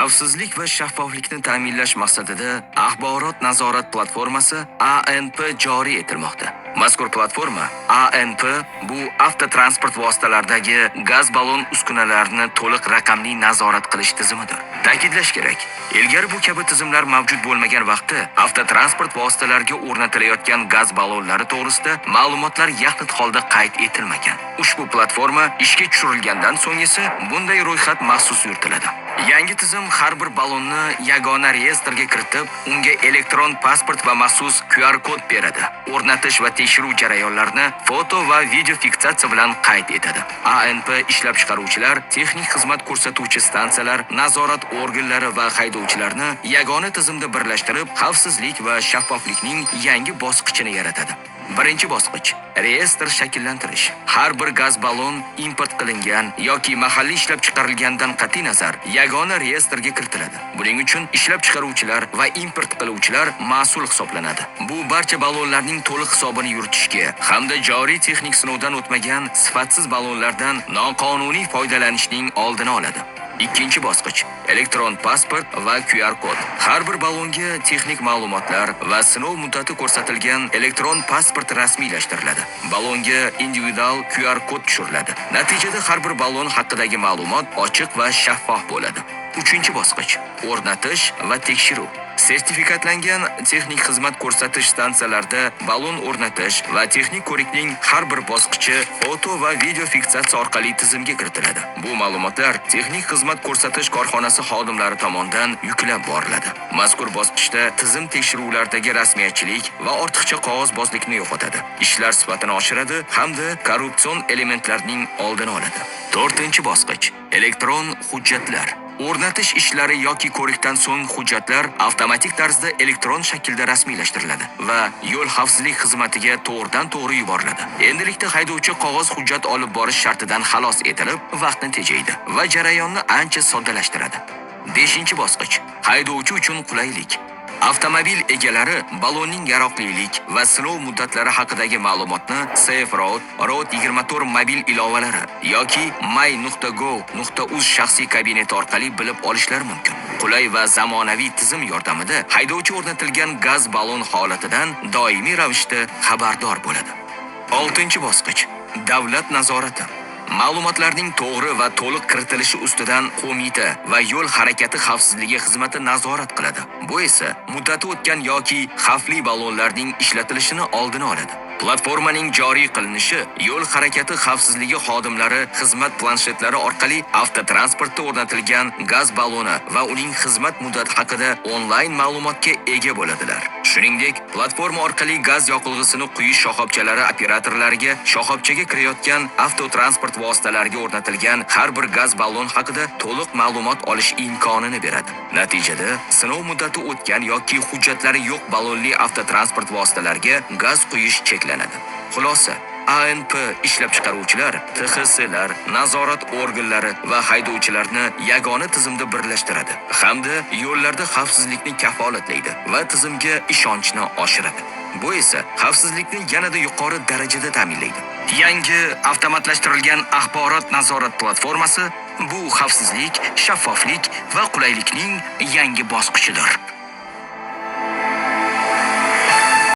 Xavfsizlik va shaffoflikni ta'minlash maqsadida axborot nazorat platformasi ANP joriy etilmoqda. Mazkur platforma ANP bu avtotransport vositalaridagi gaz ballon uskunalarini to'liq raqamli nazorat qilish tizimidir. Ta'kidlash kerak, ilgari bu kabi tizimlar mavjud bo'lmagan vaqtda avtotransport vositalariga o'rnatilayotgan gaz ballonlari to'g'risida ma'lumotlar yaxlit holda qayd etilmagan. Ushbu platforma ishga tushirilgandan so'ng esa bunday ro'yxat maxsus yuritiladi. Yangi tizim har bir ballonni yagona reyestrga kiritib, unga elektron pasport va maxsus QR kod beradi. O'rnatish va tekshiruv jarayonlarini foto va video fiksatsiya bilan qayd etadi. ANP ishlab chiqaruvchilar, texnik xizmat ko'rsatuvchi stansiyalar, nazorat organlari va haydovchilarni yagona tizimda birlashtirib, xavfsizlik va shaffoflikning yangi bosqichini yaratadi. Birinchi bosqich: reyestr shakllantirish. Har bir gaz ballon import qilingan yoki mahalliy ishlab chiqarilgandan qat'iy nazar yagona reyestrga kiritiladi. Buning uchun ishlab chiqaruvchilar va import qiluvchilar mas'ul hisoblanadi. Bu barcha ballonlarning to'liq hisobini yuritishga hamda joriy texnik sinovdan o'tmagan sifatsiz ballonlardan noqonuniy foydalanishning oldini oladi. Ikkinchi bosqich: elektron pasport va QR kod. Har bir ballonga texnik ma'lumotlar va sinov muddati ko'rsatilgan elektron pasport rasmiylashtiriladi. Ballonga individual QR kod tushiriladi. Natijada har bir ballon haqidagi ma'lumot ochiq va shaffof bo'ladi. Uchinchi bosqich: o'rnatish va tekshiruv. Sertifikatlangan texnik xizmat ko'rsatish stansiyalarida ballon o'rnatish va texnik ko'rikning har bir bosqichi foto va video fiksatsiya orqali tizimga kiritiladi. Bu ma'lumotlar texnik xizmat ko'rsatish korxonasi xodimlari tomonidan yuklab boriladi. Mazkur bosqichda tizim tekshiruvlardagi rasmiyatchilik va ortiqcha qog'ozbozlikni yo'qotadi. Ishlar sifatini oshiradi hamda korrupsion elementlarning oldini oladi. To'rtinchi bosqich: elektron hujjatlar. O'rnatish ishlari yoki ko'rikdan so'ng hujjatlar avtomatik tarzda elektron shaklda rasmiylashtiriladi va yo'l xavfsizlik xizmatiga to'g'ridan-to'g'ri yuboriladi. Endilikda haydovchi qog'oz hujjat olib borish shartidan xalos etilib, vaqtni tejaydi va jarayonni ancha soddalashtiradi. Beshinchi bosqich: haydovchi uchun qulaylik. Avtomobil egalari ballonning yaroqlilik va sinov muddatlari haqidagi ma'lumotni Safe Road, Road 24 mobil ilovalari yoki my.gov.uz shaxsiy kabineti orqali bilib olishlari mumkin. Qulay va zamonaviy tizim yordamida haydovchi o'rnatilgan gaz ballon holatidan doimiy ravishda xabardor bo'ladi. Oltinchi bosqich: davlat nazorati. Ma'lumotlarning to'g'ri va to'liq kiritilishi ustidan qo'mita va yo'l harakati xavfsizligi xizmati nazorat qiladi. Bu esa muddati o'tgan yoki xavfli ballonlarning ishlatilishini oldini oladi. Platformaning joriy qilinishi yo'l harakati xavfsizligi xodimlari xizmat planshetlari orqali avtotransportda o'rnatilgan gaz balloni va uning xizmat muddati haqida onlayn ma'lumotga ega bo'ladilar. Shuningdek, platforma orqali gaz yoqilg'isini quyish shoxobchalari operatorlariga shoxobchaga kirayotgan avtotransport vositalariga o'rnatilgan har bir gaz ballon haqida to'liq ma'lumot olish imkonini beradi. Natijada sinov muddati o'tgan yoki hujjatlari yo'q ballonli avtotransport vositalariga gaz quyish cheklanadi. Xulosa, ANP ishlab chiqaruvchilar, TXSlar, nazorat organlari va haydovchilarni yagona tizimda birlashtiradi hamda yo'llarda xavfsizlikni kafolatlaydi va tizimga ishonchni oshiradi. Bu esa xavfsizlikni yanada yuqori darajada ta'minlaydi. Yangi avtomatlashtirilgan axborot nazorat platformasi bu xavfsizlik, shaffoflik va qulaylikning yangi bosqichidir.